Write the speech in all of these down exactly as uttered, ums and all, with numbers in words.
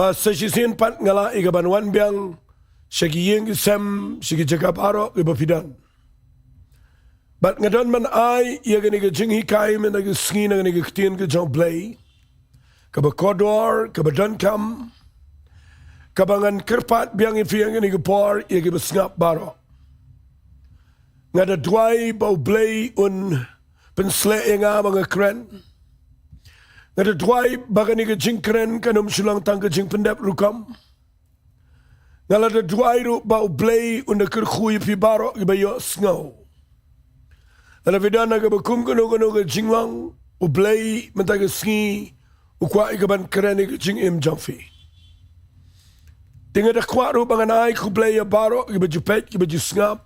Ba sa shisien pat nga lah ïa ka ban wan biang sha ki ïing ki sem, sha ki jaka baroh kiba phi don. Bad nga don ban ai ïa kane ka jinghikai mynta ka sngi na kane ka ktien ka jong U Blei kaba kordor, kaba donkam, kaba ngan kyrpad biang ïa phi ha kane ka por, ïa kiba sngap baroh. Nga da duwai ba U Blei un pynshlur ïa nga ba nga kren. Nga da duwai ba kane ka jingkren kan ym shu long tang ka jingpyndep rukom. Nga la da duwai ruh ba U Blei un da kyrkhu ïa phi baroh kiba ïohsngew. Lada phi don ha kaba kum kano kano ka jinglong, U Blei mynta ka sngi u kwah ïa ka ban kren ïa ka jingim jong phi. Te nga da kwah ruh ba ngan ai khublei ïa baroh kiba ju peit, kiba ju sngap.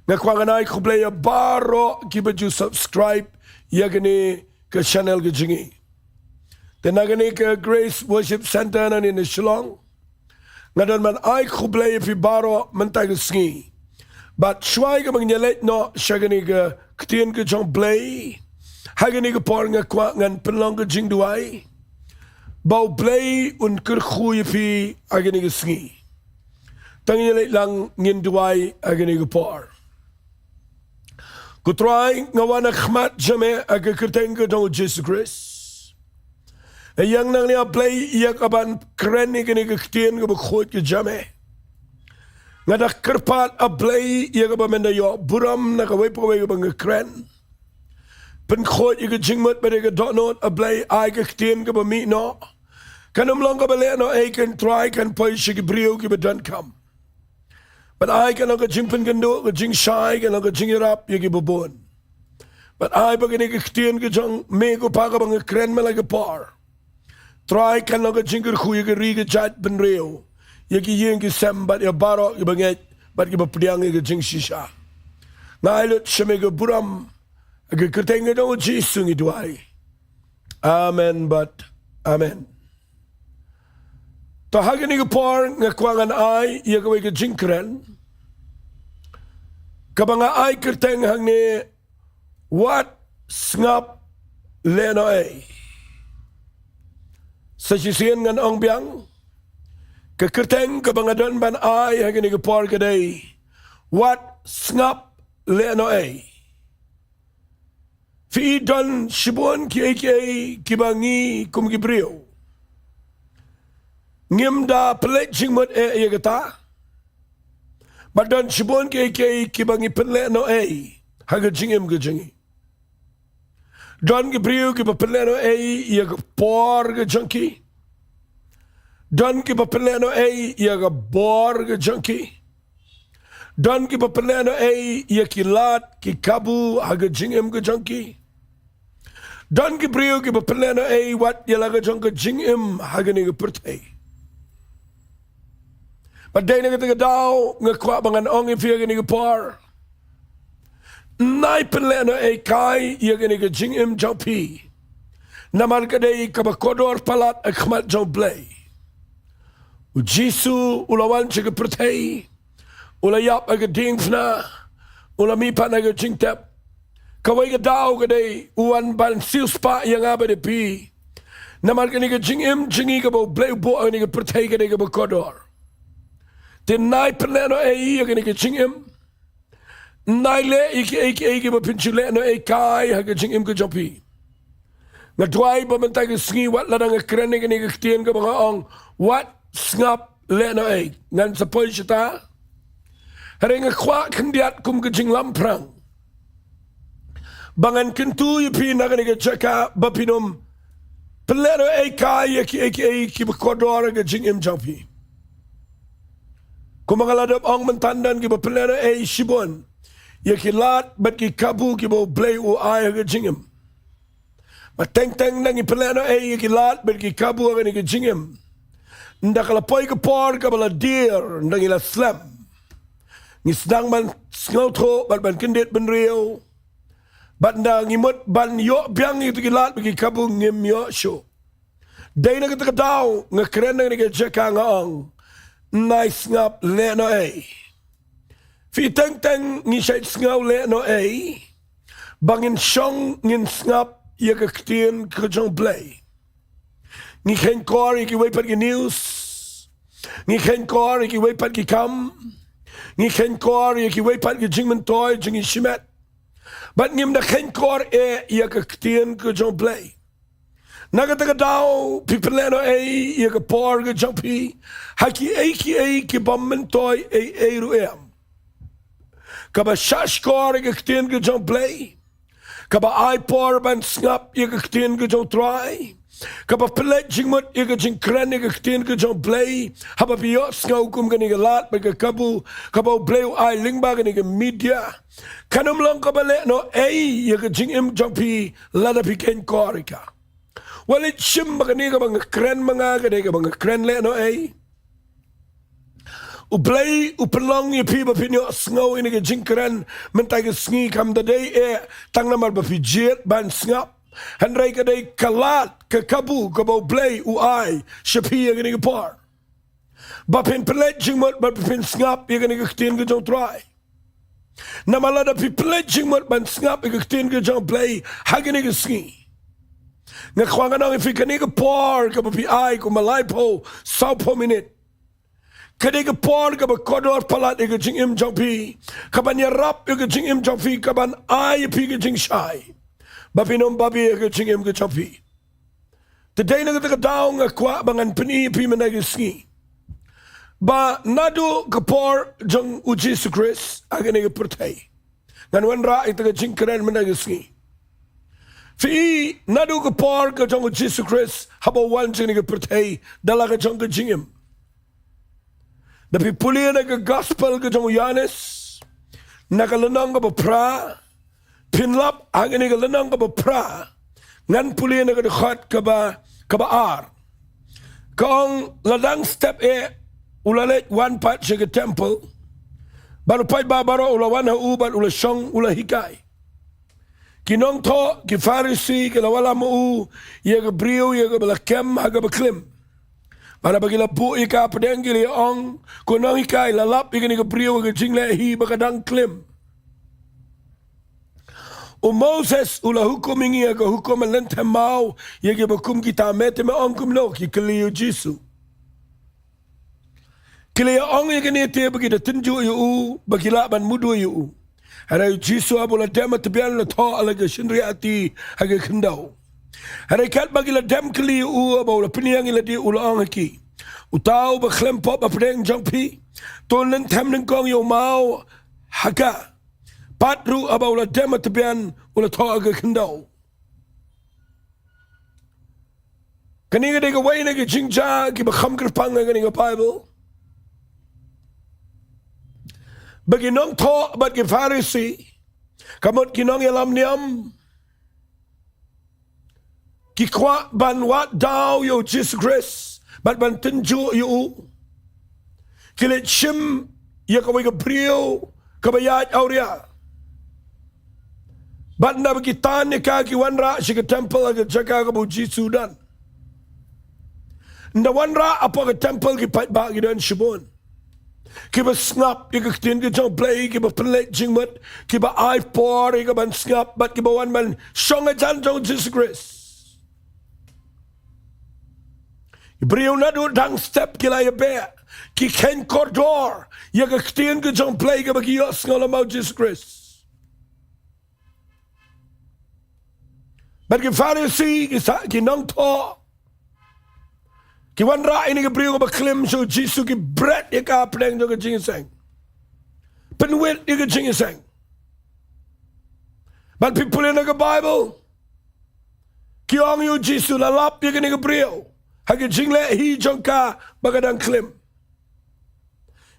Nga kwah ngan ai khublei ïa baroh kiba ju subscribe ïa kane ka channel ka jong ngi. Te na kane ka Grace Worship Centre nangne na Shillong, nga don ban ai khublei ïa phi baroh mynta ka sngi. Bad shuwa ïa kaba ngin ïa leit noh sha kane ka ktien ka jong U Blei ha kane ka por, nga kwah ngan pynlong ka jingduwai ba U Blei un kyrkhu ïa phi ha kane ka sngi. Te ngin ïa leit lang, ngin duwai ha kane ka por. Ko Trai, nga wan ha khmat jong me ha ka kyrteng ka jong U Jisu Khrist. Ïa ngan ïa plie ïa ka ban kren ïa kane ka ktien kaba khuid ka jong me. Nga da kyrpad, A Blei, ïa kaba men da ïoh burom na kawei pa kawei kaba nga kren. Pynkhuid ïa ka jingmut bad ïa ka dohnud, A Blei, ai ka ktien kaba mih noh. Kan ym long kaba lehnohei, ko Trai, kan poi sha ki briew kiba donkam. Bad ai kan long ka jingpynkynduh, ka jingshai, kan long ka jingïarap ïa kiba bun. Bad ai ba kane ka ktien ka jong me, ko Pa, kaba nga kren mynta ka por, Trai, kan long ka jingkyrkhu ïa ka ri ka jaitbynriew, ïa ki ïing ki sem bad ïa baroh kiba ngeit bad kiba pdiang ïa ka jingshisha. Nga ai lut sha me ka burom ha ka kyrteng ka jong U Jisu ngi duwai. Amen bad amen. To ha kane ka por nga kwah ngan ai ïa kawei ka jingkren kaba nga ai kyrteng hangne, Wat Sngap Lehnohei. Sa shisien ngan ong biang, ka kyrteng kaba nga don ban ai ha kane ka por ka dei, Wat Sngap Lehnohei. Phi i, don shibun kiei kiei kiba ngi kum ki briew ngim da pynleit jingmut eh ïa kata. Bad don shibun kiei kiei kiba ngi pynlehnohei ha ka jingim ka jong ngi. Don ki briew kiba pynlehnohei ïa ka por ka jong ki. Don kiba pynlehnohei ïa ka bor ka jong ki. Don kiba pynlehnohei ïa ki lad ki kabu ha ka jingim ka jong ki. Don ki briew kiba pynlehnohei wat ïa la ka jong ka jingim ha kane ka pyrthei. Bad dei na kata ka daw nga kwah ba ngan ong ïa phi ha kane ka por, nai pynlehnohei kai ïa kane ka jingim jong phi. Namar ka dei kaba kordor palat ha khmat jong U Blei. U Jisu u la wan sha ka pyrthei, u la ïap ha ka diengphna, u la mihpat na ka jingtep. Kawei ka daw ka dei u wan ban siewspah ïa nga bad ïa phi. Namar kane ka jingim jong ngi kaba U Blei u buh ha kane ka pyrthei ka dei kaba kordor. Te nai pynlehnohei ïa kane ka jingim. Nai leh ïa kiei kiei kiba phin shu lehnohei kai ha ka jingim ka jong phi. Nga duwai ba mynta ka sngi wat lada nga kren ïa kane ka ktien kaba nga ong, Wat Sngap Lehnohei, ngan sa poi shata. Hynrei nga kwah khyndiat kum ka jinglamphrang ba ngan kyntu ïa phi na kane ka jaka ba phin ym pynlehnohei kai ïa kiei kiei kiba kordor ha ka jingim jong phi. Kumba nga la dep ong mynta, don kiba pynlehnohei shibun ïa ki lad bad ki kabu kiba U Blei u ai ha ka jingim. Bad teng teng nda ngi pynlehnohei ïa ki lad bad ki kabu ha kane ka jingim, nda ka la poi ka por kaba la dier, nda ngi la slem. Ngi sdang ban sngewthuh bad ban kyndit bynriew. Bad nda ngi mut ban ïoh biang ïa kita ki lad bad ki kabu, ngim ïoh shuh. Dei na kata ka daw nga kren na kane ka jaka, nga ong, nai sngap lehnohei. Phi, teng teng ngi shait sngew lehnohei ba ngin shong ngin sngap ïa ka ktien ka jong U Blei. Ngi kheiñ kor ïa kiwei pat ki news. Ngi kheiñ kor ïa kiwei pat ki kam. Ngi kheiñ kor ïa kiwei pat ki jingmyntoi jong ngi shimet. Bad ngim da kheiñ kor eh ïa ka ktien ka jong Blei. Na kata ka daw phi pynlehnohei ïa ka por ka jong phi ha kiei kiei ki bym myntoi ei ei ruh em. Kaba shahshkor ïa ka ktien ka jong Blei, kaba ai por ban sngap ïa ka ktien ka jong Trai, kaba pynleit jingmut ïa ka jingkren ïa ka ktien ka jong Blei, haba phi ïohsngew kum kane ka lad bad ka kabu kaba U Blei u ai lyngba kane ka media, kan ym long kaba lehnohei ïa ka jingim jong phi lada phi kheiñ kor ïa ka. Wat leit shim ba kane kaba nga kren ma nga ka dei kaba nga kren lehnohei. U Blei u pynlong ïa phi ba phin ïohsngew ïa kane ka jingkren mynta ka sngi, kam da dei eh tang namar ba phi jied ban sngap, hynrei ka dei ka lad ka kabu kaba U Blei u ai sha phi ïa kane ka por, ba phin pynleit jingmut bad ba phin sngap ïa kane ka ktien ka jong Trai. Namar lada phi pynleit jingmut ban sngap ïa ka ktien ka jong Blei ha kane ka sngi, nga kwah ngan ong ïa phi, kane ka por kaba phi ai kumba laiphew sawphew minit, ka dei ka por kaba kordor palat ïa ka jingim jong phi, kaban ïarap ïa ka jingim jong phi, kaban ai ïa phi ka jingshai ba phin ym babe ïa ka jingim ka jong phi. Te dei na kata ka daw nga kwah ba ngan pyni ïa phi mynta ka sngi ba naduh ka por jong U Jisu Khrist ha kane ka pyrthei. Ngan wanrah ïa kata ka jingkren mynta ka sngi. Phi i, naduh ka por ka jong U Jisu Khrist haba u wan sha kane ka pyrthei da la ka jong ka jingim. Da phi pule na ka gospel ka jong u Ïoannis, na ka lynnong kaba phra, phin lap ha kane ka lynnong kaba phra, ngan pule na ka dkhot kaba, kaba ar. Ka ong, la dang step eh u la leit wan pat sha ka temple, bad u paidbah baroh u la wan ha u bad u la shong u la hikai. Ki nongthoh ki Pharisi ki la wallam ma u ïa ka briew ïa kaba la kem ha kaba klim. Bad haba ki la buh ïa ka hapdeng ki la ïa ong, ko nonghikai, la lap ïa kane ka briew ha ka jingleh hi ba ka dang klim. U Moses u la hukum ïa ngi ha ka hukum ban lynthem maw ïa kiba kum kita, me te me ong kumno? Ki kylli ïa u Jisu. Ki la ïa ong ïa kane te ba ki da tynjuh ïa u, ba ki lah ban mudui ïa u. Hynrei u Jisu haba u la dem ha tbian u la thoh ha la ka shynriahti ha ka khyndew. Hynrei katba ki la dem kylli ïa u, haba u la pynïeng ïa lade u la ong ha ki, uta uba khlem pop hapdeng jong phi, to lynthem nyngkong ïa u maw ha ka. Pat ruh haba u la dem ha tbian u la thoh ha ka khyndew. Kane ka dei kawei na ki jingjia kiba kham kyrpang ha kane ka Baibl. Ba ki nongthoh bad ki Pharisi, ka mut ki nongïalam niam, ki kwah ban wad daw ïa u Jisu Khrist bad ban tynjuh ïa u. Ki leit shim ïa kawei ka briew kaba ïaid awria. Bad ynda ba ki tan ïa ka ki wanrah sha ka temple ha ka jaka kaba u Jisu u don. Ynda wanrah hapoh ka temple ki paidbah ki don shibun. Kiba sngap ïa ka ktien ka jong U Blei, kiba pynleit jingmut, kiba ai por ïa ka ban sngap, bad kiba wan ban shong hajan jong u Jisu Khrist. Ki briew naduh dang step ki la ïa beh, ki kheiñ kordor ïa ka ktien ka jong U Blei kaba ki ïohsngew lem ma u Jisu Khrist. Bad ki Pharisi, ki sa, ki nongthoh, ki wanrah ïa kane ka briew kaba klim sha u Jisu, ki bret ïa ka hapdeng jong ka jingïaseng. Pynwit ïa ka jingïaseng. Bad phi pule na ka Baibl, ki ong ïa u Jisu, la lap ïa kane ka briew ha ka jingleh hi jong ka ba ka dang klim.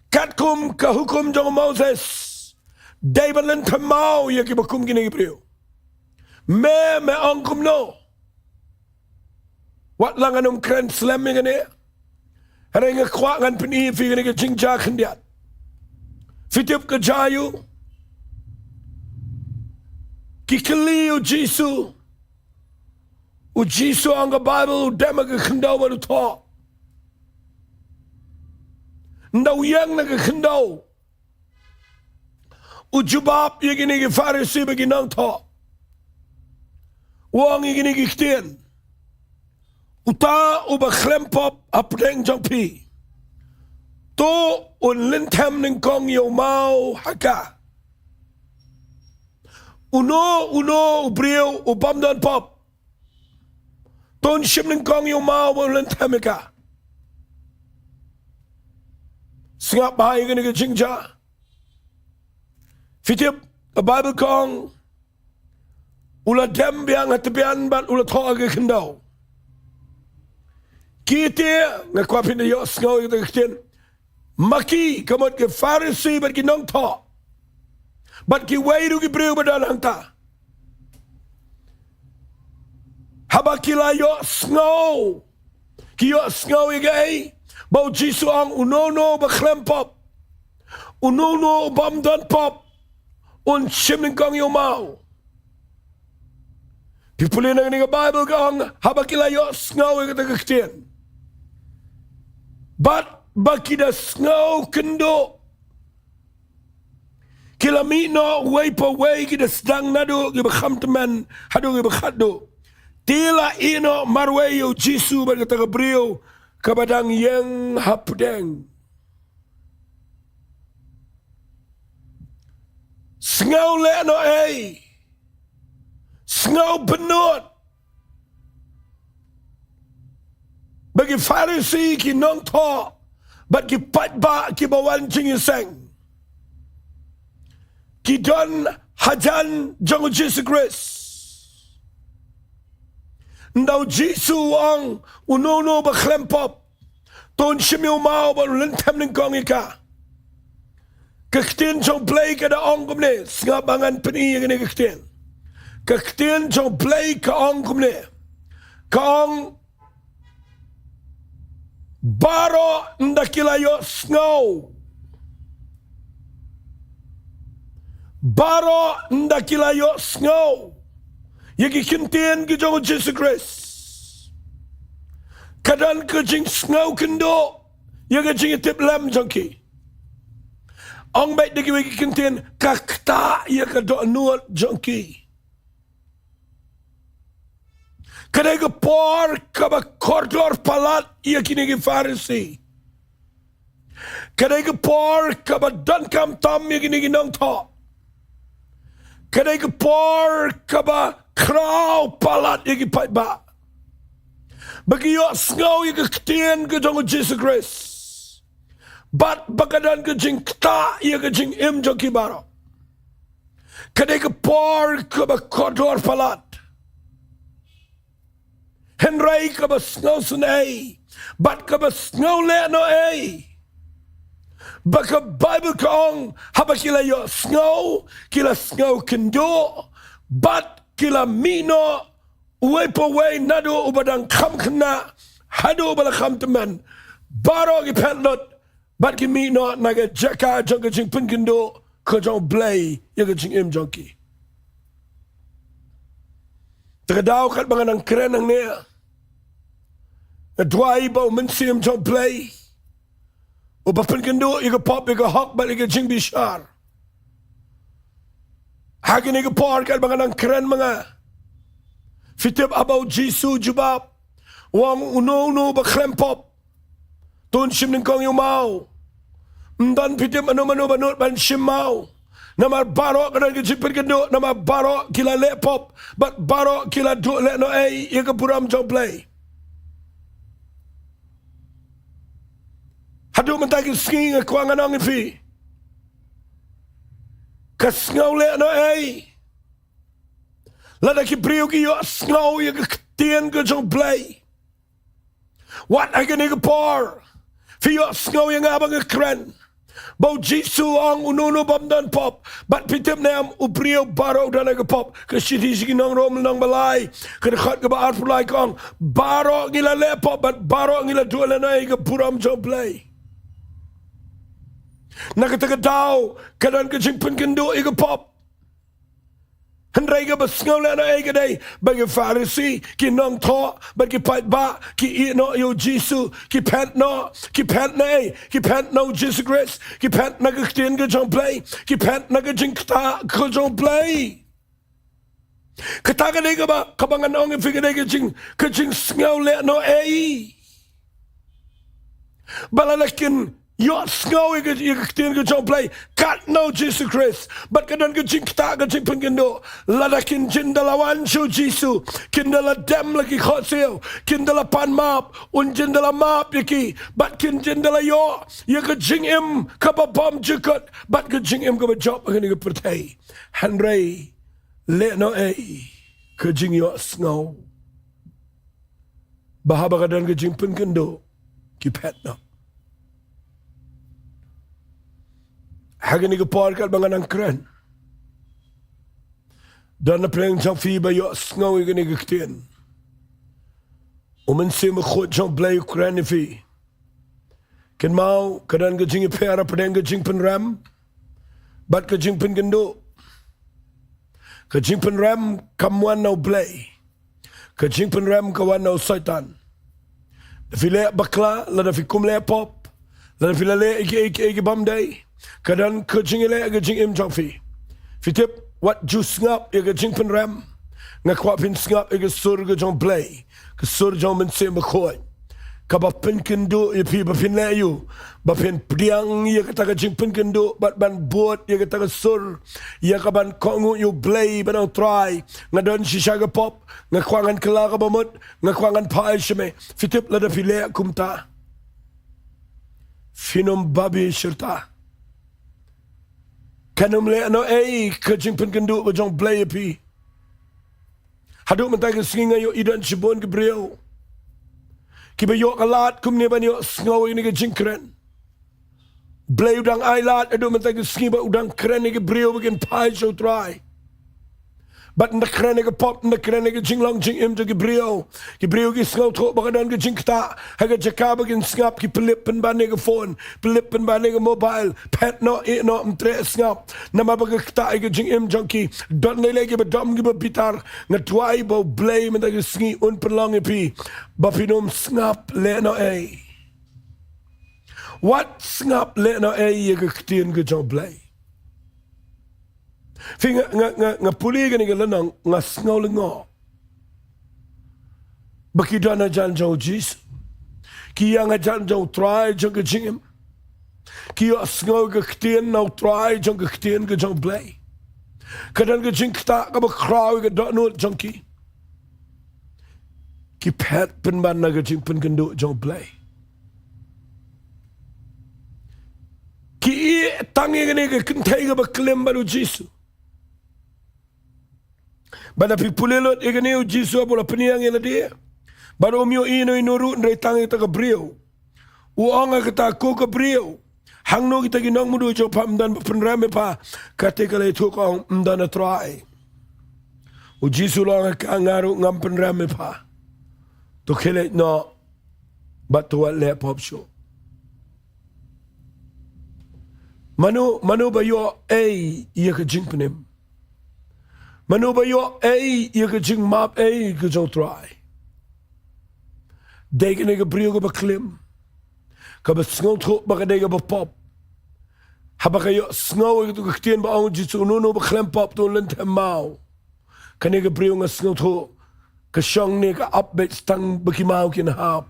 Katkum ka hukum jong u Moses, dei ban lynthem maw ïa kiba kum kine ki briew? Me, me ong kumno? Wat la ngan ym kren slem ïa kane, hynrei nga kwah ngan pyni ïa phi kane ka jingjia khyndiat. Phi tip ka jia aïu? Ki kylli ïa u Jisu. U Jisu, ong ka Baibl, u dem ha ka khyndew bad u thoh. Ynda u ïeng na ka khyndew, u jubab ïa kine ki Pharisi bad ki nongthoh. U ong ïa kine ki ktien. Uta uba khlem pop hapdeng jong phi, to un lynthem nyngkong ïa u maw ha ka. Uno uno u briew u bym don pop, to un shim nyngkong ïa u maw bad lynthem ïa ka. Sngap bha ïa kane ka jingjia. Phi tip, ka Baibl ka ong, u la dem biang ha tbian bad u la thoh ha ka khyndew. Ki te, nga kwah phin da ïohsngew ïa kata ka ktien. Ma ki, ka mut ki Pharisi bad ki nongthoh, bad kiwei ruh ki briew ba don hangta, haba ki la ïohsngew, ki ïohsngew ïa kaei ba u Jisu u ong, uno uno ba khlem pop, uno uno u bym don pop, un shim nyngkong ïa u maw. Phi pule na kane ka Baibl ka ong, haba ki la ïohsngew ïa kata ka ktien, bad ba ki da sngewkynduh, ki la mih noh uwei pa uwei, ki da sdang naduh kiba kham tymmen haduh kiba khatduh. Te la ïeh noh marwei ïa u Jisu bad kata ka briew kaba dang ïeng hapdeng. Sngew lehnohei, sngew bynnud ba ki Pharisi, ki nongthoh bad ki paidbah kiba wan jingïaseng, ki don hajan jong u Jisu Khrist. Ynda u Jisu u ong, uno uno ba khlem pop, to un shim ïa u maw bad un lynthem nyngkong ïa ka. Ka ktien jong u Blei ka da ong kumne, sngap ba ngan pyni ïa kane ka ktien. Ka ktien jong u Blei ka ong kumne. Ka ong, baroh ynda ki la ïohsngew, baroh ynda ki la ïohsngew ïa ki ktien ki jong u Jisu Khrist, ka don ka jingsngewkynduh ïa ka jingïatiplem jong ki. Ong beit da kiwei ki ktien, ka ktah ïa ka dohnud jong ki. Ka dei ka por kaba kordor palat ïa kine ki Pharisi. Ka dei ka por kaba donkam tam ïa kine ki nongthoh. Ka dei ka por kaba khraw palat ïa ki paidbah, ba ki ïohsngew ïa ka ktien ka jong u Jisu Khrist, bad ba ka don ka jingktah ïa ka jingim jong ki baroh. Ka dei ka por kaba kordor palat. Hynrei kaba sngewsynei bad kaba sngewlehnohei, ba ka Baibl ka ong, haba ki la ïohsngew, ki la sngewkynduh, bad ki la mih noh uwei pa uwei, naduh uba dang kham khynnah haduh uba la kham tymmen. Baroh ki phet lut bad ki mih noh na ka jaka jong ka jingpynkynduh ka jong u Blei ïa ka jingim jong ki. Te ka daw katba nga nang kren hangne, nga duwai ba u Mynsiem jong u Blei uba pynkynduh ïa ka pop, ïa ka hok bad ïa ka jingbishar, ha kane ka por katba nga nang kren ma nga, phi tip, haba u Jisu u jubab, u ong, uno uno ba khlem pop, to un shim nyngkong ïa u maw. Ym don, phi tip, mano mano ba nud ban shim maw. Namar baroh ka don ka jingpynkynduh, namar baroh ki la leh pop bad baroh ki la duh lehnohei ïa ka burom jong u Blei. Haduh mynta ki sngi nga kwah ngan ong ïa phi, ka sngewlehnohei, lada ki briew ki ïohsngew ïa ka ktien ka jong u Blei, wat ha kane ka por, phi ïohsngew ïa nga ba nga kren ba u Jisu u ong, uno uno bym don pop. Bad phi tip ne em, u briew baroh u don ha ka pop. Ka shithi sha ki nong Rom lynnong ba lai, ka dkhot kaba arphew lai ka ong, baroh ngi la leh pop bad baroh ngi la duh lehnohei ïa ka burom jong u Blei. Na kata ka daw ka don ka jingpynkynduh ïa ka pop. Hynrei kaba sngewlehnohei ka dei ba ki Pharisi, ki nongthoh bad ki paidbah ki ïeh noh ïa u Jisu, ki phet noh, ki phet na ei, ki phet na u Jisu Khrist, ki phet na ka ktien ka jong u Blei, ki phet na ka jingktah ka jong u Blei. Kata ka dei kaba, kaba ngan ong ïa phi ka dei ka jing, ka jingsngew lehnohei. Ba lada kin ïohsngew ïa ka, ïa ka ktien ka jong U Blei, katno Jisu Khrist. Bad ka don ka jingktah ka jingpynkynduh. Lada kin jin da la wan sha U Jisu, kin da la dem la ki khohsiew, kin da la pan map, un jin da la map ïa ki, bad kin jin da la ïoh ïa ka jingim kaba bymjukut, bad ka jingim kaba jop ha kane ka pyrthei. Hynrei lehnohei ka jingïohsngew. Ba haba ka don ka jingpynkynduh, ki phet noh. Ha kane ka por katba nga nang kren, don na pdeng jong phi ba ïohsngew ïa kane ka ktien. U Mynsiem Bakhuid jong U Blei u kren ïa phi. Kynmaw, ka don ka jingïapher hapdeng ka jingpynrem bad ka jingpynkynduh. Ka jingpynrem kam wan na U Blei. Ka jingpynrem ka wan na u Soitan. Da phi leh bakla, lada phi kum leh pop, lada phi la leh ïa ki, ïa ki, ïa ki bym dei, ka don ka jingïaleh ka jingim jong phi. Phi tip, wat ju sngap ïa ka jingpynrem. Nga kwah phin sngap ïa ka sur ka jong U Blei, ka sur jong U Mynsiem Bakhuid. Kaba pynkynduh ïa phi ba phin leh aïu, ba phin pdiang ïa kata ka jingpynkynduh, bad ban bud ïa kata ka sur, ïa kaban kohnguh ïa U Blei bad ong, Trai, nga don shisha ka pop, nga kwah ngan kylla kaba mut, nga kwah ngan phai sha me. Phi tip, lada phi leh kumta, phin ym babe shirta. Kan ym lehnohei ka jingpynkynduh ka jong U Blei ïa phi. Haduh mynta ka sngi nga ïohi don shibun ki briew kiba ïoh ka lad kumne ban ïohsngew ïa kane ka jingkren. U Blei u dang ai lad haduh mynta ka sngi ba u dang kren ïa ki briew ba kin phai sha U Trai. Bad ynda kren ïa ka pop, ynda kren ïa ka jinglong jingim jong ki briew, ki briew ki sngewthuh ba ka don ka jingktah. Ha ka jaka ba kin sngap, ki pynlip pynban ïa ka phone, pynlip pynban ïa ka mobile. Phet noh, ïeh noh, ym treh sngap. Namar ba ka ktah ïa ka jingim jong ki. Don lei lei kiba dom kiba bitar. Nga duwai ba U Blei mynta ka sngi un pynlong ïa phi ba phin ym sngap lehnohei. Wat sngap lehnohei ïa ka ktien ka jong U Blei. Phi, nga, nga, nga, nga pule kane ka lynnong, nga sngew lyngngoh ba ki don hajan jong U Jisu. Ki ïeng hajan jong U Trai jong ka jingim. Ki ïohsngew ka ktien na U Trai jong ka ktien ka jong U Blei. Ka don ka jingktah kaba khraw ïa ka dohnud jong ki. Ki phet pynban na ka jingpynkynduh jong U Blei. Ki ïeh tang ïa kane ka kynthei kaba klim bad U Jisu. Bad da phi pule lut ïa kane, U Jisu haba u la pynïeng ïa lade, bad um ïohi ïano ïano ruh, hynrei tang ïa kata ka briew. U ong ha kata, ko ka briew, hangno kita ki nongmudui jong pha, ym don ba pynrem ïa pha? Kata ka la ïathuh, ka ong, ym don, A Trai. U Jisu u la ong ha ka, nga ruh ngam pynrem ïa pha. To khie leit noh bad to wat leh pop shuh. Mano, mano ba ïoh ei ïa ka jingpynim? Mano ba ïoh ei ïa ka jingmap ei ka jong U Trai? Dei kane ka briew kaba klim, kaba sngewthuh ba ka dei kaba pop. Haba ka ïohsngew ïa ka ktien ba ong U Jisu, uno uno ba khlem pop to un lynthem maw. Kane ka briew, nga sngewthuh, ka shong ne ka ap beit tang ba ki maw kin hap.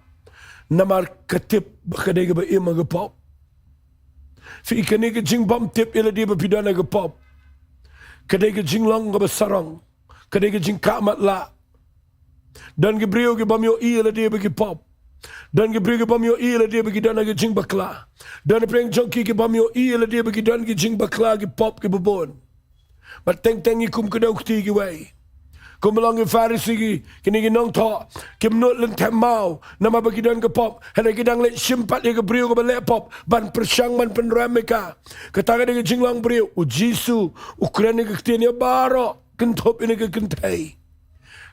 Namar ka tip ba ka dei kaba im ha ka pop. Phi, kane ka jingbymtip ïa lade ba phi don ha ka pop, ka dei ka jinglong kaba sarong. Ka dei ka jingkah matlah. Don ki briew ki bym ïohi ïa lade ba ki pop. Don ki briew ki bym ïohi ïa lade ba ki don ha ka jingbakla. Don pdeng jong ki ki bym ïohi ïa lade ba ki don ki jingbakla, ki pop kiba bun. Bad teng teng ngi kum kdew kti kiwei. Kumba long ki Pharisi, ki, kine ki nongthoh, kim nud lynthem maw namar ba ki don ka pop. Hynrei ki dang leit shim pat ïa ka briew kaba leh pop ban pyrshang, ban pynrem ïa ka. Kata ka dei ka jinglong briew. U Jisu u kren ïa ka ktien ïa baroh, kynthup ïa kane ka kynthei.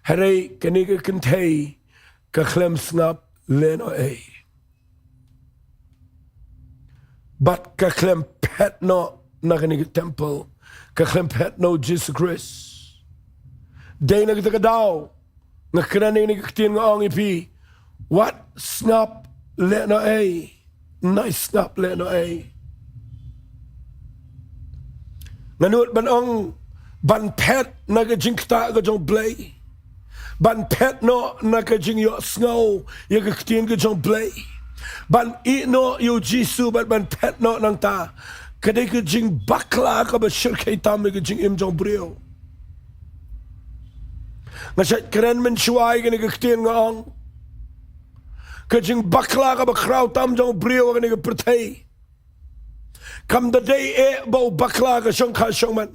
Hynrei kane ka kynthei ka khlem sngap lehnohei. Bad ka khlem phet noh na kane ka temple. Ka khlem phet noh U Jisu Khrist. Dei na kata ka daw nga kren ïa kane ka ktien, nga ong ïa phi, wat sngap lehnohei. Nai sngap lehnohei. Nga nud ban ong, Ban phet na ka jingktah ka jong Blei. Ban phet noh na ka jingïohsngew ïa ka ktien ka jong Blei. Ban ïeh noh ïa u Jisu bad ban phet noh nangta. Ka dei ka jingbakla kaba shyrkhei tam ïa ka jingim jong briew. Nga shait kren mynshuwa ïa kane ka ktien nga ong. Ka jingbakla kaba khraw tam jong briew ha kane ka pyrthei. Kam da dei eh ba u bakla ka shongkha shongman.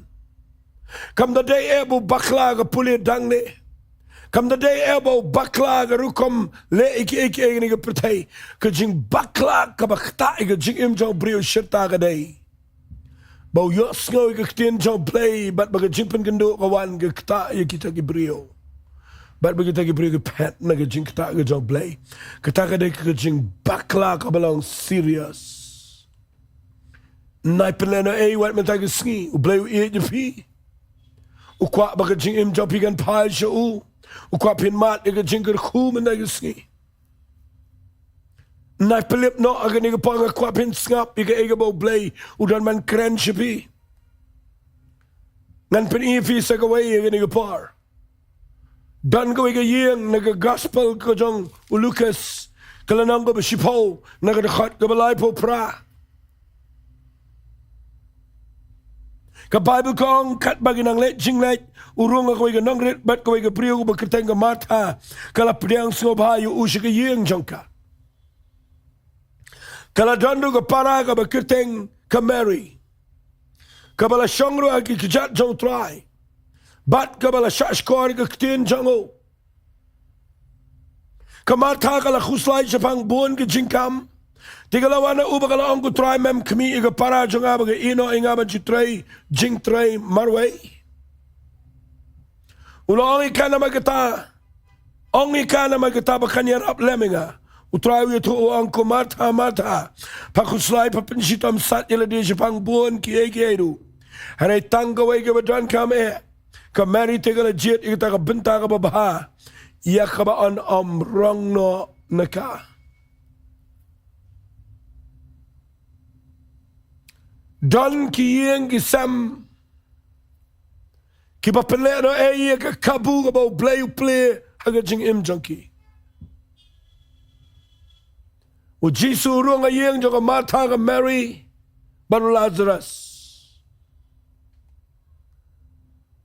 Kam da dei eh ba u bakla ka pule dang ne. Kam da dei eh ba u bakla ka rukom leh ïa kiei kiei ha kane ka pyrthei. Ka jingbakla kaba ktah ïa ka jingim jong briew shirta ka dei ba u ïohsngew ïa ka ktien jong Blei bad ba ka jingpynkynduh ka wan ka ktah ïa kita ki briew. Bad ba kita ki briew ki phet na ka jingktah ka jong Blei. Kata ka dei ka jingbakla kaba long serious. Nai pynlehnohei wat mynta ka sngi, U Blei u ïeit ïa phi. U kwah ba ka jingim jong phi kan phai sha u. U kwah phin mad ïa ka jingkyrkhu mynta ka sngi. Nai pynlip noh ha kane ka por, nga kwah phin sngap ïa kaei kaba U Blei u don ban kren sha phi. Ngan pyni ïa phi sa kawei ha kane ka por. Don kawei ka ïing na ka gospel ka jong u Lukas, ka lynnong kaba shiphew, na ka dkhot kaba laiphew phra. Ka Baibl ka ong, katba ki nang leit jingleit, u rung ha kawei ka nongrit bad kawei ka briew kaba kyrteng ka Martha ka la pdiang sngewbha ïa u sha ka ïing jong ka. Ka la don ruh ka para kaba kyrteng ka Mary, kaba la shong ruh ha ki kjat jong u Trai bad kaba la shahshkor ïa ka ktien jong u. Ka Martha ka la khuslai shaphang bun ki jingkam. Te ka la wan ha u bad ka la ong, ko Trai, mem khmih ïa ka para jong nga ba ka ïeh noh ïa nga ban shu trei jingtrei marwei? U la ong ïa ka, namar kata, ong ïa ka namar kata ba kan ïarap lem ïa nga. U Trai u ïathuh, u ong, ko Martha, Martha, pha khuslai, pha pynshitom sat ïa lade shaphang bun kiei kiei ruh. Hynrei tang kawei kaba donkam eh. Ka Mary te ka la jied ïa kata ka bynta kaba bha, ïa kaba yn ym rong noh na ka. Don ki ïing ki sem kiba pynlehnohei ïa ka kabu kaba U Blei u plie ha ka jingim jong ki. U Jisu u rung ha ïing jong ka Martha, ka Mary bad u Lazarus.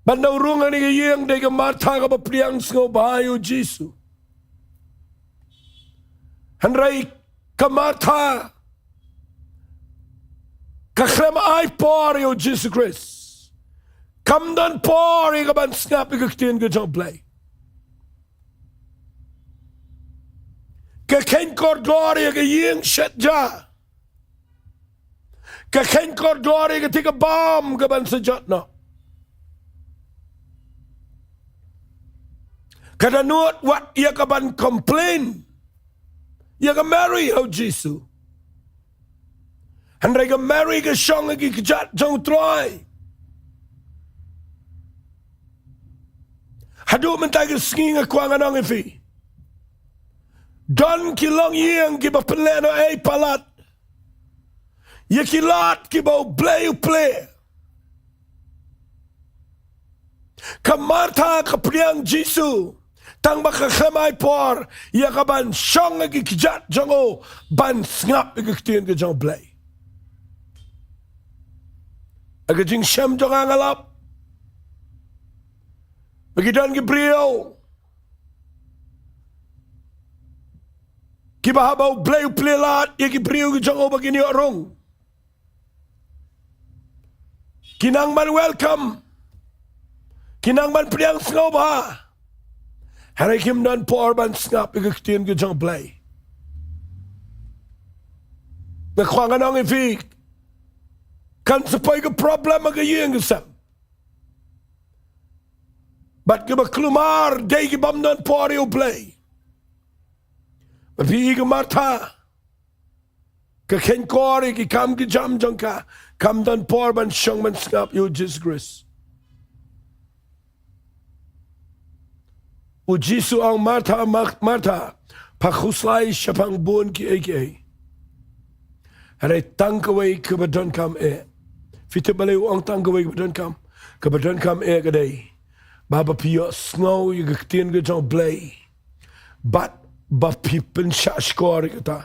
Bad na u rung ha kane ka ïing dei ka Martha kaba pdiang sngewbha ïa u Jisu. Hynrei ka Martha ka khlem ai por ïa u Jisu Khrist. Kam don por ïa ka ban sngap ïa ka ktien ka jong U Blei. Ka kheiñ kordor ïa ka ïing shet ja. Ka kheiñ kordor ïa ka, te ka bam ka ban sa jot noh. Ka dohnud wat ïa ka ban complain ïa ka Mary ha u Jisu. Hynrei ka Mary ka shong ha ki kjat jong u Trai. Haduh mynta ka sngi nga kwah ngan ong ïa phi, don ki longïing kiba pynlehnohei palat ïa ki lad kiba U Blei u plie. Ka Martha ka pdiang Jisu, tang ba ka khlem ai por ïa ka ban shong ha ki kjat jong u ban sngap ïa ka ktien ka jong U Blei. Ha ka jingshem jong nga nga lap ba ki don ki briew kiba haba U Blei u plie lad ïa ki briew ki jong u ba kin ïoh rung. Ki nang ban welcome. Ki nang ban pdiang sngewbha. Hynrei kim don por ban sngap ïa ka ktien ka jong U Blei. Nga kwah ngan ong ïa phi, kan sa poi ka problem ha ka ïing ka sem. Bad kiba kulmar dei ki bym don por ïa U Blei. Ba phi i ka Martha, ka kheiñ kordor ïa ki kam ki jam jong ka, kam don por ban shong ban sngap ïa u Jisu Khrist. U Jisu u ong, Martha, Mar-, Martha, pha khuslai shaphang bun kiei kiei. Hynrei tang kawei kaba donkam eh. Phi tip balei u ong tang kawei kaba donkam? Kaba donkam eh ka dei ba, ba phi ïohsngew ïa ka ktien ka jong U Blei bad ba phi pynshah shkor ïa kata.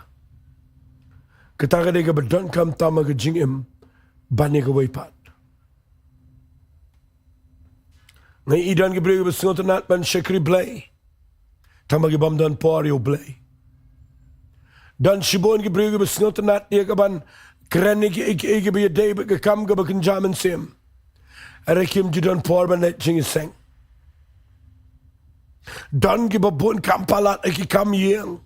Kata ka dei kaba donkam tam ha ka jingim ban ïa kawei pat. Nga i don ki briew kiba sngewtynnat ban shakri Blei, tangba ki bym don por ïa U Blei. Don shibun ki briew kiba sngewtynnat ïa ka ban kren ïa ki, ïa ki, ïa kiba ïadei bad ka kam kaba kynja mynsiem, hynrei kim ju don por ban leit jingïaseng. Don kiba bun kam palat ïa ki kam ïing.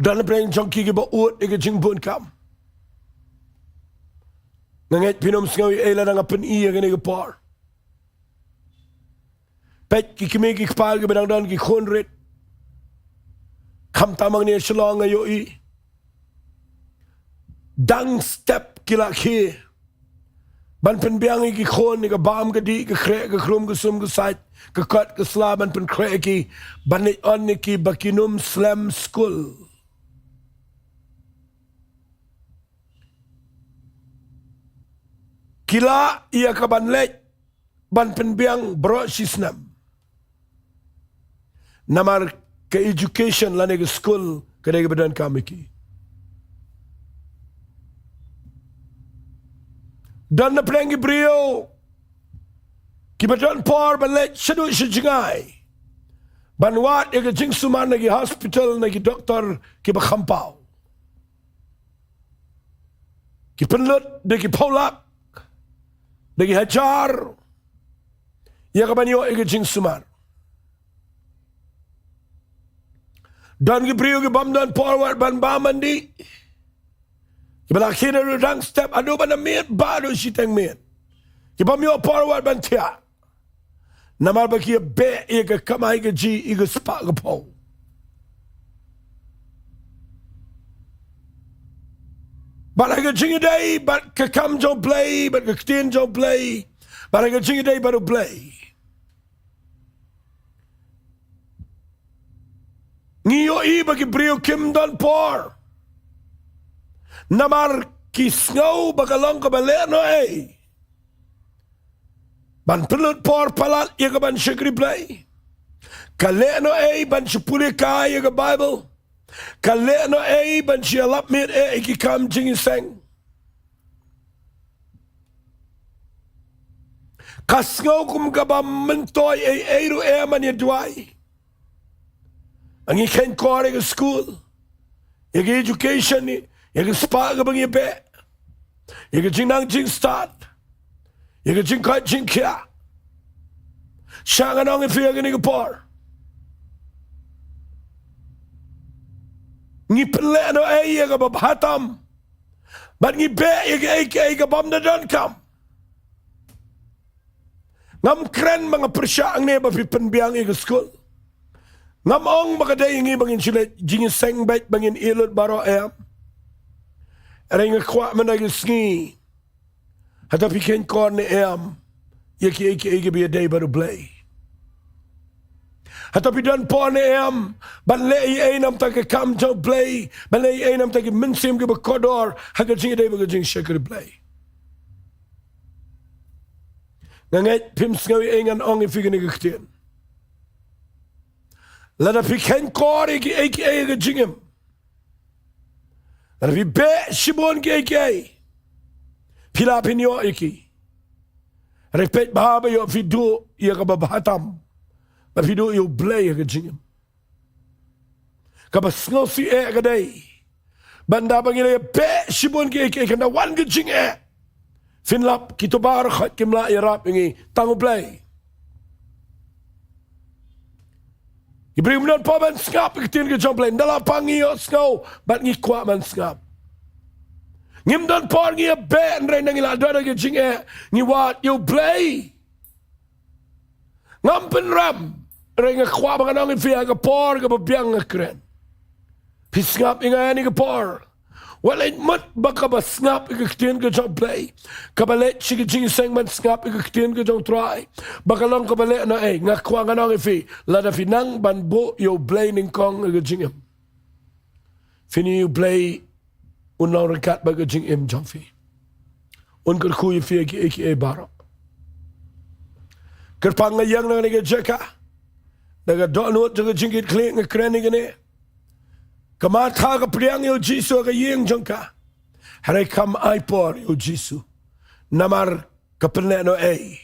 Don na pdeng jong ki kiba ud ïa ka jingbun kam. Nga ngeit phin ym sngew ei ei lada nga pyni ïa kane ka por. Peit ki kmie ki kpa kiba dang don ki khun rit. Khamtam hangne ha Shillong nga ïohi, dang step ki la khie ban pynbiang ïa ki khun ïa ka bam ka dih, ka khreh ka khrum, ka sum ka sait, ka kot ka sla, ban pynkhreh ïa ki, ban leit on ïa ki ba kin ym slem skul. Ki lah ïa ka ban leit ban pynbiang baroh shi snem. Namar ka education lane ka skul ka dei kaba donkam ïa ki. Don na pdeng ki briew kiba don por ban leit shaduh sha jngai ban wad ïa ka jingsumar na ki hospital, na ki doktor kiba kham paw. Ki pynlut da ki phew lak, da ki hajar, ïa ka ban ïoh ïa ka jingsumar. Don ki briew ki bym don por wat ban bam ban dih, kiba la khie naduh dang step haduh ban da miet, bad haduh shiteng miet, ki bym ïoh por wat ban thiah. Namar ba ki ïa beh ïa ka kamai kajih ïa ka spah ka phew. Bad ha ka jingïadei bad ka kam jong U Blei bad ka ktien jong U Blei, bad ha ka jingïadei bad U Blei, ngi ïohi ba ki briew kim don por. Namar ki sngew ba ka long kaba lehnohei ban pynlut por palat ïa ka ban shakri Blei. Ka lehnohei ban shu pule kai ïa ka Baibl. Ka lehnohei ban shu ïalap miet eh ïa ki kam jingïaseng. Ka sngew kum kaba myntoi ei ei ruh eh ban ïa duwai. Ngi kheiñ kor ïa ka skul, ïa ka education, ïa ka spah kaba ngi beh, ïa ka jingnang jingstad, ïa ka jingkoit jingkhiah. Sha ngan ong ïa phi ha kane ka por, ngi pynlehnohei ïa kaba bha tam, bad ngi beh ïa kaei kaei ka bym da donkam. Ngam kren ba nga pyrshah hangne ba phi pynbiang ïa ka skul. Ngam ong ba ka dei ïa ngi ba ngin shu leit jingïaseng beit ba ngin ïeh lut baroh, em. Hynrei nga kwah mynta ka sngi, hato phi kheiñ kor ne em ïa kiei kiei kiba ïadei bad U Blei? Hato phi don por ne em ban leh ei ei namar ka kam jong U Blei, ban leh ei ei namar ki mynsiem kiba kordor ha ka jingïadei bad ka jingshakri Blei? Nga ngeit phim sngew ei ei ngan ong ïa phi kane ka ktien. Lada phi kheiñ kor ïa kiei kiei ha ka jingim, lada phi beh shibun kiei kiei, phi lah phin ïoh ïa ki. Hynrei peit bha ba ïoh phi duh ïa kaba bha tam, ba phi duh ïa U Blei ha ka jingim. Kaba sngewsih eh ka dei ba ynda ba ngi la ïa beh shibun kiei kiei, kan da wan ka jingeh, phin lap kito baroh khoit kim lah ïarap ïa ngi, tang U Blei. Ki briew kim don por ban sngap ïa ka ktien ka jong U Blei. Ynda la pang ngi ïohsngew bad ngi kwah ban sngap. Ngim don por, ngi ïa beh, hynrei ynda ngi la don ha ka jingeh ngi wad ïa U Blei. Ngam pynrem, hynrei nga kwah ba ngan ong ïa phi ha ka por kaba biang nga kren. Phi sngap ïa nga ha kane ka por. Wat leit mut ba kaba sngap ïa ka ktien ka jong U Blei, kaba leit sha ka jingïaseng ban sngap ïa ka ktien ka jong U Trai, ba ka long kaba lehnohei. Nga kwah ngan ong ïa phi, lada phi nang ban buh ïa U Blei nyngkong ha ka jingim, phin ïohi U Blei un long ryngkat bad ka jingim jong phi. Un kyrkhu ïa phi ha kiei kiei baroh. Kyrpang nga ïeng na kane ka jaka da ka dohnud jong ka jingkitkhlieh, nga kren ïa kane. Ka Martha ka pdiang ïa u Jisu ha ka ïing jong ka, hynrei kam ai por ïa u Jisu. Namar ka pynlehnohei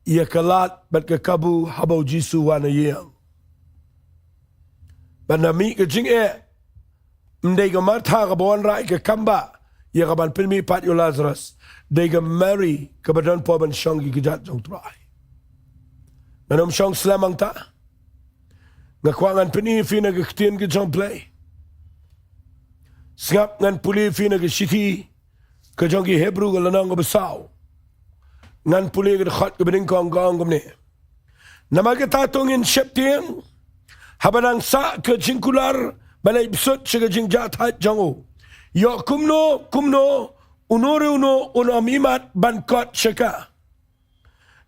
ïa ka lad bad ka kabu haba u Jisu u wan ha ïing. Bad na mih ka jingeh, ym dei ka Martha kaba wanrah ïa ka kambah ïa kaban pynmihpat ïa u Lazarus. Dei ka Mary kaba don por ban shong ki kjat jong u Trai. Ngan ym shong slem hangta. Nga kwah ngan pyni ïa phi na ka ktien ka jong u Blei. Sngap, ngan pule ïa phi na ka shithi ka jong ki Hebru ka lynnong kaba saw. Ngan pule ka dkhot kaba nyngkong, ka ong kumne: Namar kata to ngin sheptieng, haba dang sah ka jingkular ban leit bsut sha ka jingjahthait jong u. Ïoh kumno kumno, uno re uno un ym imat ban kot sha ka.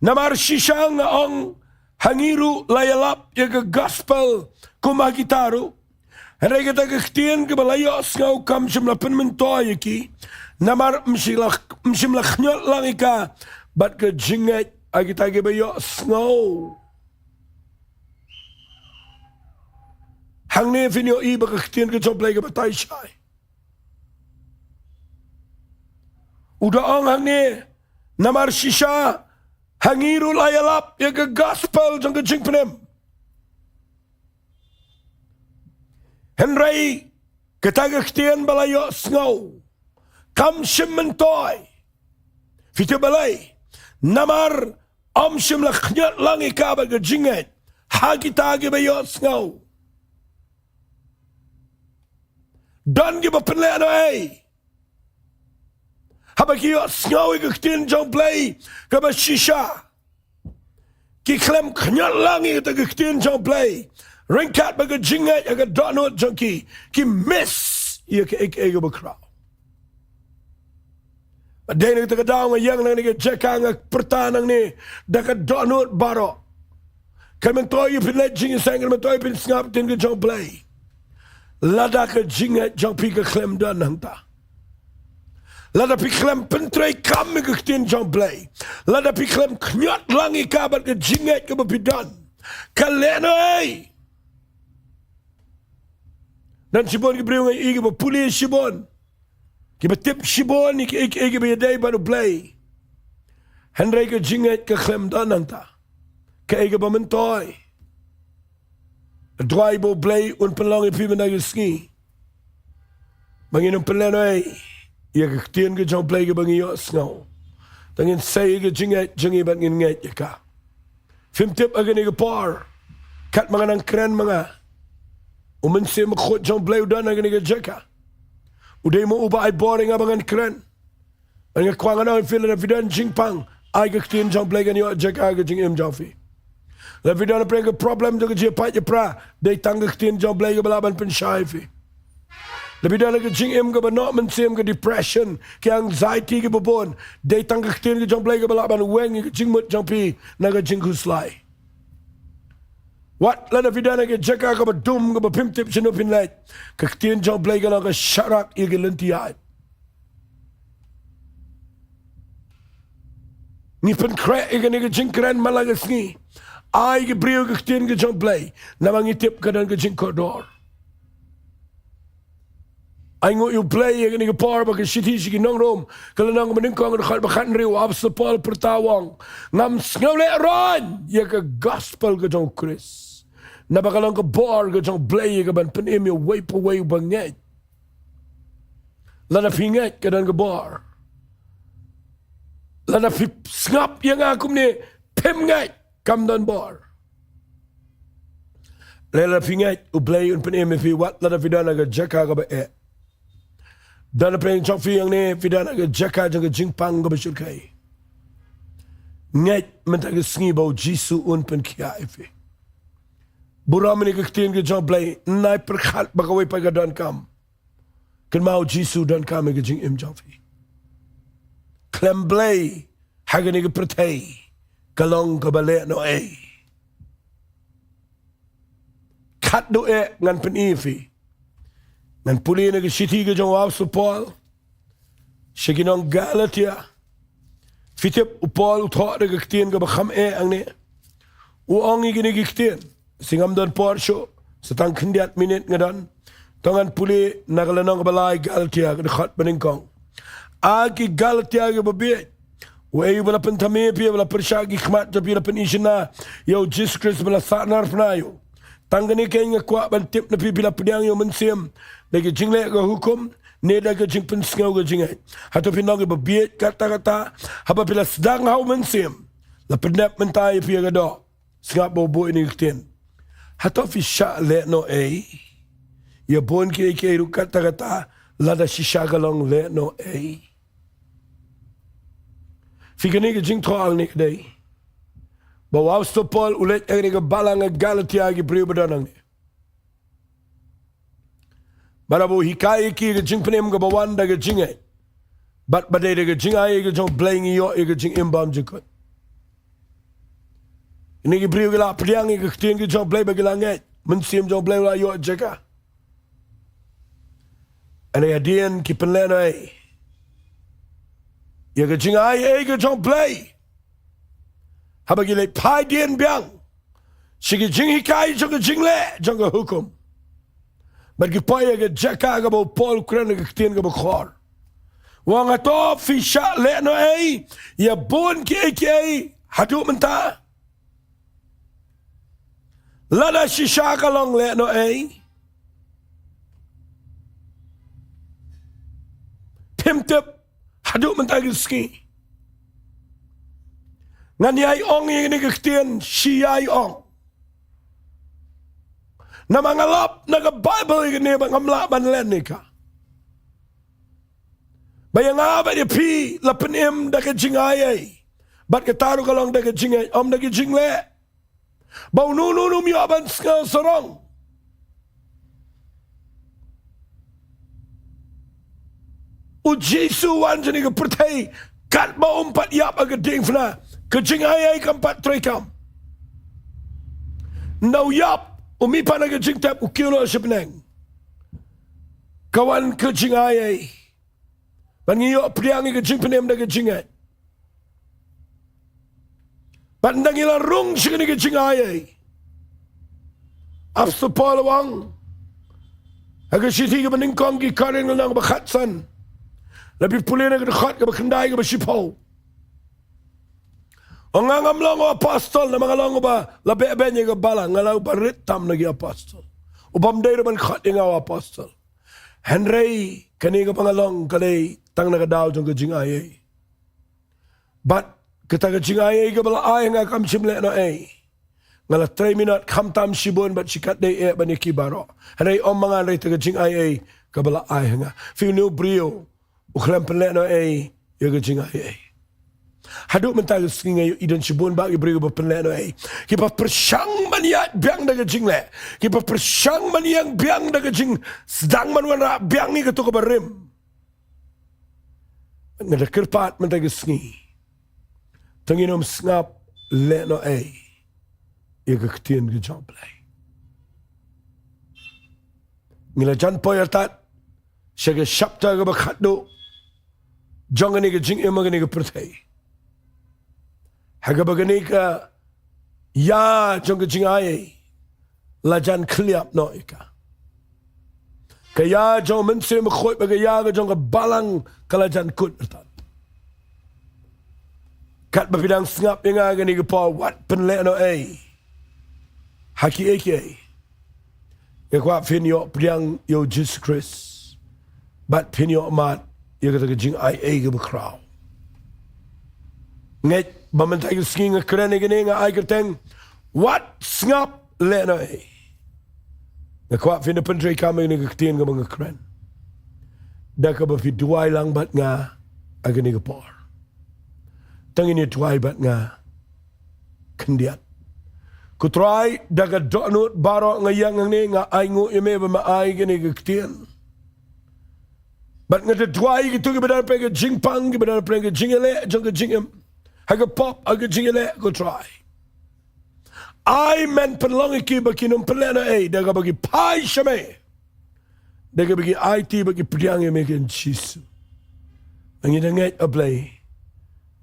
Namar shisha nga ong ha ngi ruh la ïalap ïa ka gospel kum ha kita ruh. Hynrei kata ka ktien kaba la ïohsngew kam shym la pynmyntoi ïa ki. Namar ym shym la, ym shym la khñiot lang ïa ka bad ka jingngeit ha kita kiba ïohsngew. Hangne phin ïohi ba ka ktien ka jong u Blei ka batai shai. U da ong hangne, namar shisha ha ngi ruh la ïalap ïa ka gospel jong ka jingpynim. Hynrei kata ka ktien ba la ïohsngew kam shym myntoi. Phi tip balei? Namar ym shym la khñiot lang ïa ka bad ka jingngeit ha kita kiba ïohsngew. Don kiba pynlehnohei haba ki ïohsngew ïa ka ktien jong u Blei kaba shisha. Ki khlem khñiot lang ïa kata ka ktien jong u Blei ryngkat bad ka jingngeit ha ka dohnud jong ki. Ki miss ïa kaei kaei kaba khraw. Bad dei na kata ka daw nga ïeng na kane ka jaka, nga pyrta nangne da ka dohnud baroh. Kan myntoi ïa phi leit jingïaseng, kan myntoi ïa phi sngap ktien ka jong u Blei, lada ka jingngeit jong phi ka khlem don hangta. Lada phi khlem pyntreikam ïa ka ktien jong u Blei, lada phi khlem khñiot lang ïa ka bad ka jingngeit kaba phi don, ka lehnohei. Don shibun ki briew nga ïohi kiba pule shibun, kiba tip shibun ïa kiei kiei kiba ïadei bad u Blei, hynrei ka jingngeit ka khlem don hangta. Kaei kaba myntoi? Duwai ba u Blei un pynlong ïa phi mynta ka sngi ba ngin ym pynlehnohei ïa ka ktien ka jong u Blei kaba ngi ïohsngew. Tang ngin sei ïa ka jingngeit jong ngi bad ngin ngeit ïa ka. Phim tip, ha kane ka por, katba nga nang kren ma nga, u Mynsiem Bakhuid jong u Blei u don ha kane ka jaka. U dei mo uba ai bor ïa nga ba ngan kren. Bad nga kwah ngan ong ïa phi, lada phi don jingpang, ai ka ktien jong u Blei kan ïoh jaka ha ka jingim jong phi. Lada phi don hapdeng ka problem jong ka jingïapait ïapra, dei tang ka ktien jong u Blei kaba lah ban pynshai ïa phi. Lada phi don ha ka jingim kaba noh mynsiem, ka depression, ka anxiety kaba bun, dei tang ka ktien ka jong u Blei kaba lah ban weng ïa ka jingmut jong phi na ka jingkhuslai. Wat lada phi don ha ka jaka kaba dum, kaba phim tip shano phin leit, ka ktien jong u Blei ka long ka sharak ïa ki lynti ïaid. Ngi pynkhreh ïa kane ka jingkren man la ka sngi. Ai ki briew ka ktien ka jong u Blei, namar ngi tip ka don ka jingkordor. Ai nguh ïa u Blei ïa kane ka por ba ka shithi sha ki nong Rom, ka lynnong kaba nyngkong, ka dkhot ba khathynriew, u apostol Paul u pyrta u ong: Ngam sngewlehrain ïa ka gospel ka jong u Khrist, naba ka long ka bor ka jong u Blei ïa ka ban pynim ïa uwei pa uwei uba ngeit. Lada phi ngeit ka don ka bor. Lada phi sngap ïa nga kumne, phim ngeit, kam don bor. Lada phi ngeit, u Blei un pynim ïa phi wat lada phi don ha ka jaka kaba eh. Don hapdeng jong phi hangne, phi don ha ka jaka jong ka jingpang kaba shyrkhei. Ngeit mynta ka sngi ba u Jisu un pynkhiah ïa phi. Burom ïa ka ktien ka jong u Blei, nai pyrkhat ba kawei pat ka donkam. Kynmaw u Jisu u donkam ïa ka jingim jong phi. Khlem Blei ha kane ka pyrthei ka long kaba lehnohei. Khatduh eh ngan pyni ïa phi. Ngan pule na ka shithi ka jong u apostol Paul sha ki nong Galatia, Phi tip u Paul u thoh da ka ktien kaba kham eh hangne. U ong ïa kine ki ktien. Sngewdon por shuh, sa tang khyndiat minit nga don. To ngan pule na ka lynnong kaba lai Galatia ka dkhot banyngkong. A ki Galatia kiba bieit. Uei uba la pynthame ïa phi, uba la pyrshah ki khmat jong phi, la pyni shynna ïa u Jisu Khrist, ba la sahnarphna ïa u. Tang kane keiñ nga kwah ban tip na phi, phi la pdiang ïa u Mynsiem da ki jingleh ka hukum, ne da ka jingpynsngew ka jingngeit? Hato phi long kiba bieit katta katta haba phi la sdang ha u Mynsiem? La pyndep mynta ïa phi ïa ka doh. Sngap ba u buh ïa kine ki ktien. Hato phi shah leh noh ei ïa bun kiei kiei ruh katta katta, lada shisha ka long leh noh ei? Phi, kane ka jingthoh hangne ka dei ba u Apostol Paul u leit ha kane ka balang ha Galatia, ki briew ba don hangne. Bad haba u hikai ïa ki ka jingpynim kaba wan da ka jingngeit, bad ba dei da ka jingaiei ka jong U Blei ngi ïoh ïa ka jingim bymjukut. Kine ki briew ki la pdiang ïa ka ktien ka jong U Blei bad ki la ngeit, Mynsiem jong U Blei u la ïoh jaka. Hynrei hadien ki pynlehnohei ïa ka jingaiei ka jong U Blei, haba ki leit phai dien biang sha ki jinghikai jong ka jingleh jong ka hukum, bad ki poi ha ka jaka kaba u Paul u kren ha ka ktien kaba khor. U ong, hato phi shah leh noh ei ïa bun kiei kiei haduh mynta? Lada shisha ka long leh noh ei? Phim tip, haduh mynta ki sngi ngan ïai ong ïa kine ki ktien, shi ïai ong. Namar nga lap na ka Baibl ïa kine bad ngam lah ban len ïa ka. Ba ïa nga bad ïa phi la pynim da ka jingaiei, bad kata ruh ka long da ka jingngeit, ym da ka jingleh. Ba uno uno um ïoh ban sngew sarong. U Jisu u wan sha kane ka pyrthei, katba um pat ïap ha ka diengphna, ka jingaiei kam pat treikam. Ynda u ïap, um mih pat na ka jingtep, u kiew noh sha bneng. Ka wan ka jingaiei. Bad ngi ïoh pdiang ïa ka jingpynim da ka jingngeit. Bad ynda ngi la rung sha kane ka jingaiei, Apostol Paul u ong ha ka shithi kaba nyngkong ki Korinth, lynnong ba khatsan, lada phi pule na ka dkhot kaba khyndai, kaba shiphew. U ong, nga ngam long u apostol namar nga long uba la beh beiñ ïa ka balang, nga long uba rit tam na ki apostol, u bym dei ruh ban khot ïa nga u apostol. Hynrei kane kaba nga long ka dei tang na ka daw jong ka jingaiei. Bad kata ka jingaiei kaba la ai ha nga kam shym leh noh ei. Nga la trei minot khamtam shibun bad shikatdei eh ban ïa ki baroh. Hynrei ym ma nga, hynrei kata ka jingaiei kaba la ai ha nga. Phi, une u briew u khlem pynlehnohei ïa ka jingaiei. Haduh mynta ka sngi nga ïohi don shibun bah ki briew kiba pynlehnohei, kiba pyrshang ban ïaid biang da ka jingleh, kiba pyrshang ban ïeng biang da ka jingsdang ban wanrah biang ïa kato kaba rim. Nga da kyrpad mynta ka sngi, to ngin ym sngap lehnohei ïa ka ktien ka jong U Blei. Ngi la jan poi artat sha ka chapter kaba khatduh jong kane ka jingim ha kane ka pyrthei, ha kaba kane ka ïa jong ka jingaiei la jan khylliap noh ïa ka. Ka ïa jong u Mynsiem Bakhuid bad ka ïa ka jong ka balang ka la jan kut artat. Katba phi dang sngap ïa nga kane ka por, wat pynlehnohei ha kiei kiei. Nga kwah phin ïoh pdiang ïa u Jisu Khrist bad phin ïoh mad ïa kata ka jingaiei kaba khraw. Ngeit ba mynta ka sngi nga kren ïa kane, nga ai kyrteng, wat sngap lehnohei. Nga kwah phin da pyntreikam ïa kane ka ktien kaba nga kren da kaba phi duwai lang bad nga ha kane ka por. To ngin ïa duwai bad nga khyndiat. Ko Trai, da ka dohnud baroh nga ïeng hangne, nga ainguh ïa me ba me ai kane ka ktien. Bad nga da duwai ïa kito kiba don hapdeng ka jingpang, kiba don hapdeng ka jingïaleh jong ka jingim, ha ka pop, ha ka jingïaleh, ko Trai. Ai men pynlong ïa ki ba kin ym pynlehnohei da kaba ki phai sha me, da kaba ki aiti bad ki pdiang ïa me, ko Jisu. Ngi da ngeit, A Blei,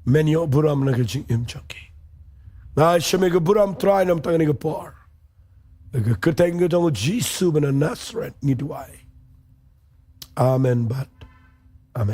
Men ïoh burom na ka jingim jong ki. Nga shim ïa ka burom Trai namar tang ïa ka por. Ka kyrteng ka jong u Jisu ba na Nasareth ngi duwai. Amen bad